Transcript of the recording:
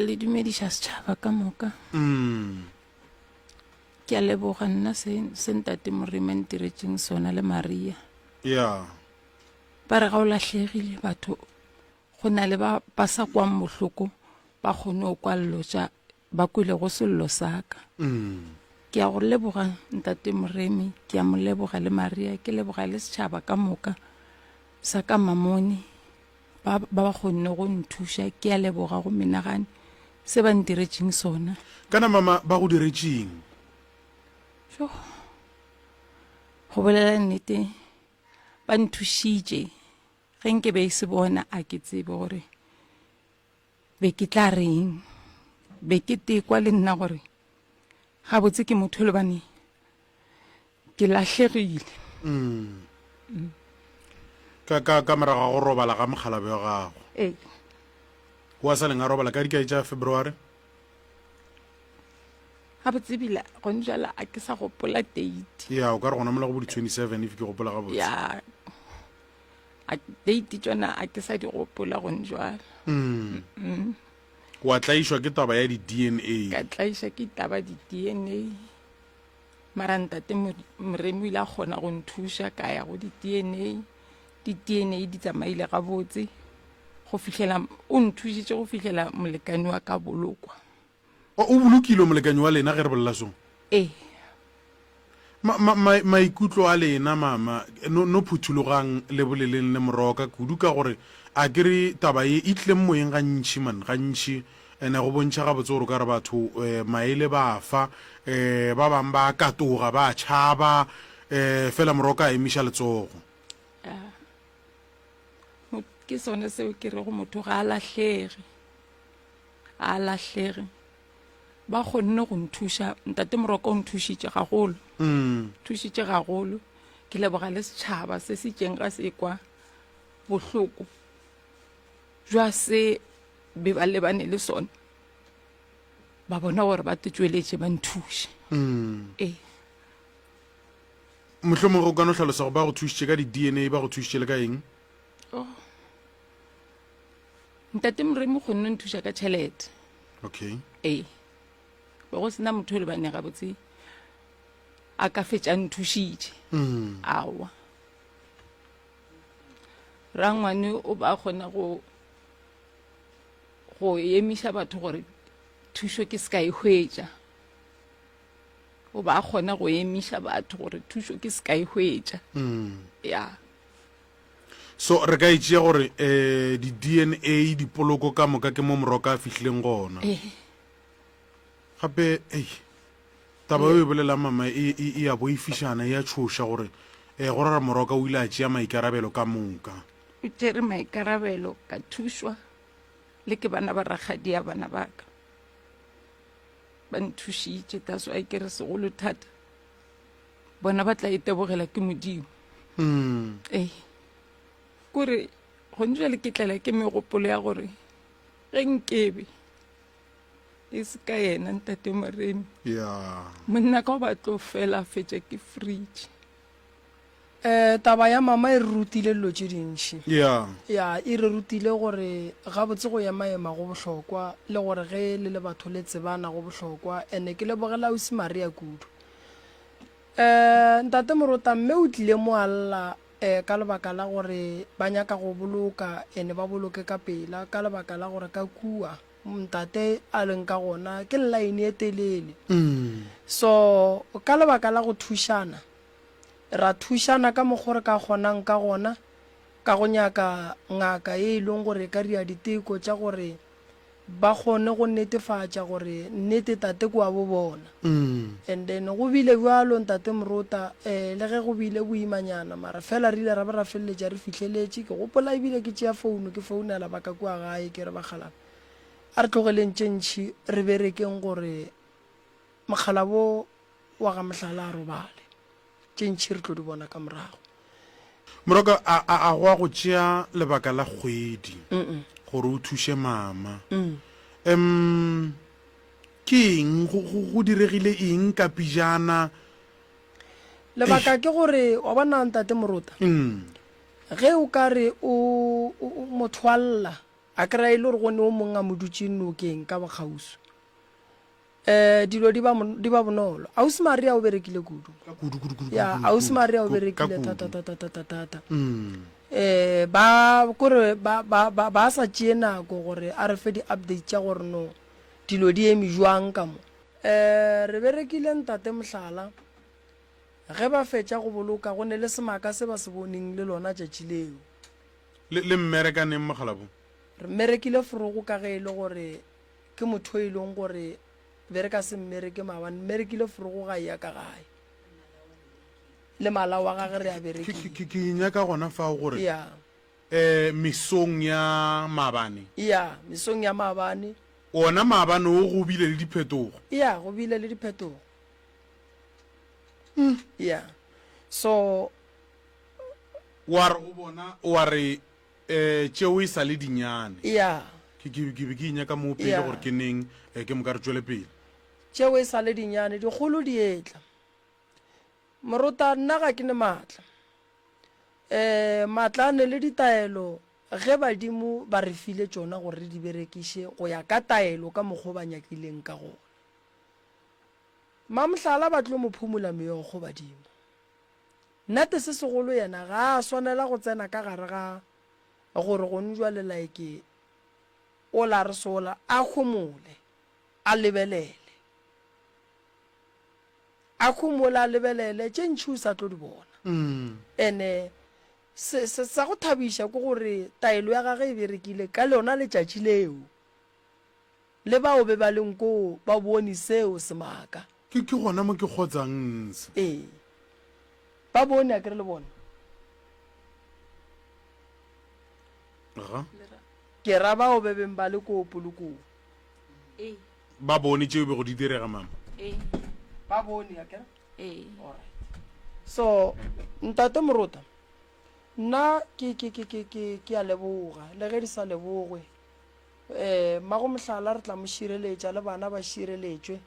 Le dumediša setšhaba ka moka. Ke a leboga nna se, se Ntate Moremi a ntiretšeng sona le Maria. Yeah. Ba re ga o lahlegile batho go na le ba ba sa kwang bohloko ba kgone go kwa llo tša ba kwelego sello sa ka. Ke a go leboga Ntate Moremi, ke a mo leboga le Maria, ke leboga le setšhaba ka moka sa ka Mamone. Ba ba ba kgonne go nthuša, ke a leboga go menagane se ba ntiretšeng sona. Kana mama ba go diretšeng? Tjo, go bolela nnete ba nthušitše, ge nke be e se bona a ke tsebe gore be ke tla reng. Be ke tekwa le nna gore gabotse ke motho lebane Ke lahlegile. Ka, ka, ka morago ga go robala ga mokgalabje wa gago. Ee. Wa sa leng a robala ka dikae tša February? Gabotse ebile gone jwale a ke sa gopola date. Ya, o ka re gona mola go bo di-27 if ke gopola gabotse. Ya. A date tšona a ke sa di gopola gone jwale. Mm. Mm. Wa tlaišwa ke taba ya di-DNA. Ka tlaiša ke taba di-DNA. Mara ntate Moremi o ile a kgona go nthuša ka ya go di-DNA. Di-DNA di tsamaile gabotse go fihlela o nthušitše go fihlela molekani wa ka bolokwa. O, o bolokilwe molekani wa lena ge re bolela so? Ee. Ma, ma, ma, maikutlo a lena, mama, no, no phuthologang le boleleng le Moroka kudu ka gore a ke re taba ye e tlileng moyeng gantši man, gantši. Ene go bontšha gabotse gore o ka re batho maele ba a fa, ba bang ba a katoga, ba a tšhaba, fela Moroka a emiša letsogo. Ya, ke sone seo ke rego motho ga a lahlege, ga a lahlege. Ba kgonne go nthuša, Ntate Moroka o nthušitše gagolo, thušitše gagolo. Ke leboga le setšhaba se se itšeng ga se kwa bohloko jwa se be ba lebane le sona ba bona gore ba tšweletše ba nthuše mm. ee mohlomongwe o ka no hlalosa go ba go thušitše ka di-dna ba go thušitše le ka eng oh. ntate moremi o kgonne nthuša ka tšhelete okay ee be go sena motho e lebane gabotse a ka fetša nthušitše mm. aowa rangwane o ba kgona go go emiša batho gore thušo ke se ka e hwetša o ba kgona go emiša batho gore thušo ke se ka e hwetša mm. ya so re ka e tšea gore um di-dna dipoloko ka moka ke mo moroka a fihlileng gona eh. gape ei taba eo e bolelang mama e, e, e a boifišana e a tšhoša gore um go rara moroka o ile a tšea maikarabelo ka moka O tšere maikarabelo ka thušwa le ke bana ba rakgadia bana ba ka ba nthušitše that's why ke re segolo thata bona ba tla itebogela ke modimo mm. ee kore gone jale ke tlela ke megopolo ya gore ge nkebe e se ka yena ntate moremi yeah. monna ka o ba tlo fela fetša ke fridge Eh, taba ya mama e re rutile dilo tše dintši. Yeah. Ya, e re rutile gore gabotse go ema-ema go bohlokwa, le gore ge le le batho le tsebana go bohlokwa. Ene ke lebogela ausi Maria kudu. Eh, ntate Morota, mme o tlile mo a lla eh, ka lebaka la gore ba nyaka go boloka, ene ba boloke ka pela, ka lebaka la gore ka kua ntate a leng ka gona ke line e telele. So, ka lebaka la go thušana, Ra thušana ka mokgo re ka kgonang ka gona ka go nyaka ngaka ye e leng gore e ka dira diteko tša gore ba kgone go netefatša gore nnete tate ke wa bo bona. And then go bile bjalo ntate Morota um le ge go bile boimanyana mara fela re ile ra ba ra feleletša re fihleletše. Ke gopola ebile ke tšea founu ke founela ba ka kua gae ke re bakgalabje a re tlogeleng tše ntši re berekeng gore mokgalabo wa ga Mohlala a robale. Tše ntši re tlo di bona ka morago. Moroka, a, a, a go a go tšea lebaka la kgwedi gore o thuše mama. Um, ke eng, go, go, go diregile eng ka pijana? Lebaka ke gore, wa bona Ntate Morota, Mm. ge o ka re o, o, o motho a lla. A kry-a e le gore go ne o mongwe a mo dutše nokeng ka bokgauswi. Um dilo di ba, di ba bonolo. Ausi Maria o berekile kudu. Ka kudu, kudu, kudu, Ya, kudu, Ausi kudu. Maria o Ka berekile kudu. thata, thata, thata, thata. Mm. Eh, ba kore ba, ba, ba, ba sa tšee nako gore a re fe di-update tša gore no dilo di eme jwang ka mo. Eh, re berekile ntate mohlala, ge ba fetša go boloka go ne le semaka se ba se boneng le lona tšatši leo. Le, le mmereka neng mokgalabo? Re mmerekile forogo ka ge e le gore ke motho e leng gore be re ka se mmereke maabane, mmerekile forogo ga eya ka gae. Le malao a gage re a Ke, berekile. ke, ke nyaka gona fao gore Ya. eh, mesong ya maabane. Ya, mesong ya maabane. Ona maabane o go bile le diphetogo. Ya, go bile le diphetogo. Ya. So. Wa re go bona, wa re, Eh, tšeo e sa le dinyane. Ya. Ke, ke, ke be ke inyaka moo pele Ya. gore ke neng, eh, ke moka re tšwele pele. Tšeo e sa le dinyane, dikgolo di etla. Morota, nna ga ke ne maatla. Eh, maatla a ne le ditaelo ge badimo ba re file tšona gore re di berekiše go ya ka taelo ka mokgwa o ba nyakileng ka gona. Mamohlala ba tlo mo phumola meokgo badimo. Nnete se segolo yena ga a swanela go tsena ka gare ga gore gone jwale like ola re sola a homole a lebelele. A homole a lebelele tše ntši o sa tlo di bona. Ene se, se sa go thabiša ke gore taelo ya gage e berekile ka lona letšatši leo. Le bao be ba leng koo ba bone seo semaka. Ke, ke gona mo ke kgotsang ntshe. Ee. Ba bone, a ke re le bona. Ga. Ke ra bao be beng ba le koo polokong. Ee. Ba bone tšeo bego di direga, mama. Ee. Ba bone, a ke re? Ee. All right. So, Ntate Morota, nna ke, ke, ke, ke, ke, ke a leboga, le ge di sa lebogwe. Ee, mmago mohlala re tla mo šireletša le bana ba šireletšwe.